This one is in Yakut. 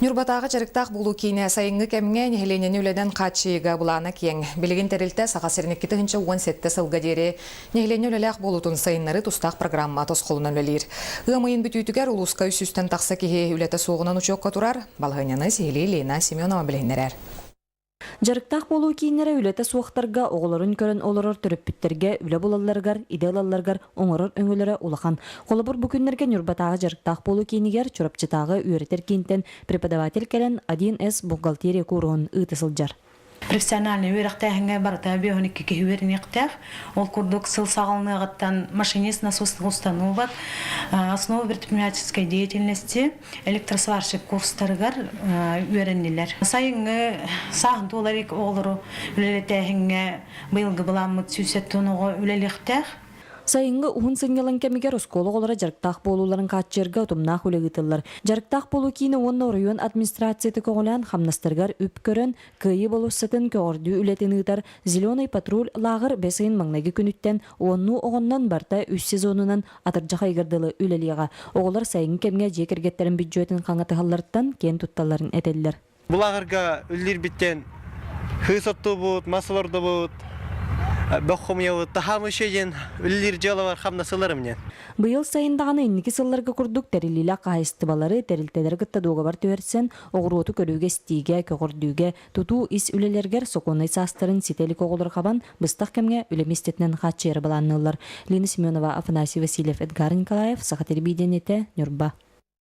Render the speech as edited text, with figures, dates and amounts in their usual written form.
Ньурбатааҕы дьарыктаах буолуу киинэ сайыҥҥы кэмҥэ нэһилиэнньэни үлэнэн хааччыйыыга былаана киэҥ. Билигин тэрилтэ Саха сирин 2017 сылга диэри нэһилиэнньэ үлэлээх буолуутун сайыннарыы тустаах программа тосхолунан үлэлиир. Ыам ыйын бүтүүтүгэр улууска 300-тэн тахса киһи үлэтэ суоҕунан учуокка турар. Балаһыанньаны сиһилии Лена Семенова билиһиннэрэр. Дьарыктаах буолуу кииннэрэ үлэтэ суохтарга, оҕолорун көрөн олорор төрөппүттэргэ үлэ булалларыгар, идэ ылалларыгар оҥорор өҥөлөрө улахан. Холобур, бу күннэргэ Ньурбатааҕы дьарыктаах буолуу киинигэр Чурапчытааҕы үөрэтэр киинтэн преподаватель кэлэн 1С бухгалтерия кууруһун ыыта сылдьар. Профессиональнай үөрэхтээһиҥҥэ барыта 52 киһи үөрэниэхтээх. Ол курдук сыл саҕаланыаҕыттан машинист насосных установок, основы предпринимательской деятельности, электросварщик курстарыгар үөрэннилэр. Сайыҥҥы сааһын туолар оҕолору үлэлэтээһиҥҥэ быйылгы былааммыт 170 оҕо үлэлиэхтээх. Сайыҥҥы уһун сынньалаҥ кэмигэр оскуола оҕолоро дьарыктаах буолууларын хааччыйарга утумнаах үлэ ыытыллар. Дьарыктаах буолуу киинэ уонна оройуон администрацията көҕүлээн хамнастарыгар үп көрөн, Кыайыы болуоссатын көҕөрдүү үлэтин ыытар «Зеленый патруль» лааҕыр бэс ыйын маҥнайгы күнүттэн уоннуу оҕоннон барыта үс сезонунан атырдьах ыйыгар дылы үлэлиэҕэ. Оҕолор сайыҥҥы кэмҥэ дьиэ кэргэттэрин бүддьүөтүн хаҥатыһалларыттан киэн тутталларын этэллэр. Бу лааҕырга үлэлиирбиттэн хыыс оттуубут, мас олордубут, бөх хомуйабыт, таһаам еще диэн үлэлиир дьыалабар хамнас ыларым диэн. Быйыл сайын даҕаны инники сылларга курдук тэриллиилээх хаһаайыстыбалары, тэрилтэлэри кытта дуогабар түһэрсэн, оҕуруоту көрүүгэ-истиигэ, көҕөрдүүгэ, тутуу ис үлэлэригэр сокуоннай саастарын ситэ илик оҕолору хабан, быстах кэмҥэ үлэ миэстэтинэн хааччыйары былаанныыллар. Лина Семенова, Афанасий Васильев, Эдгар Николаев, Саха телевидениетэ, Ньурба.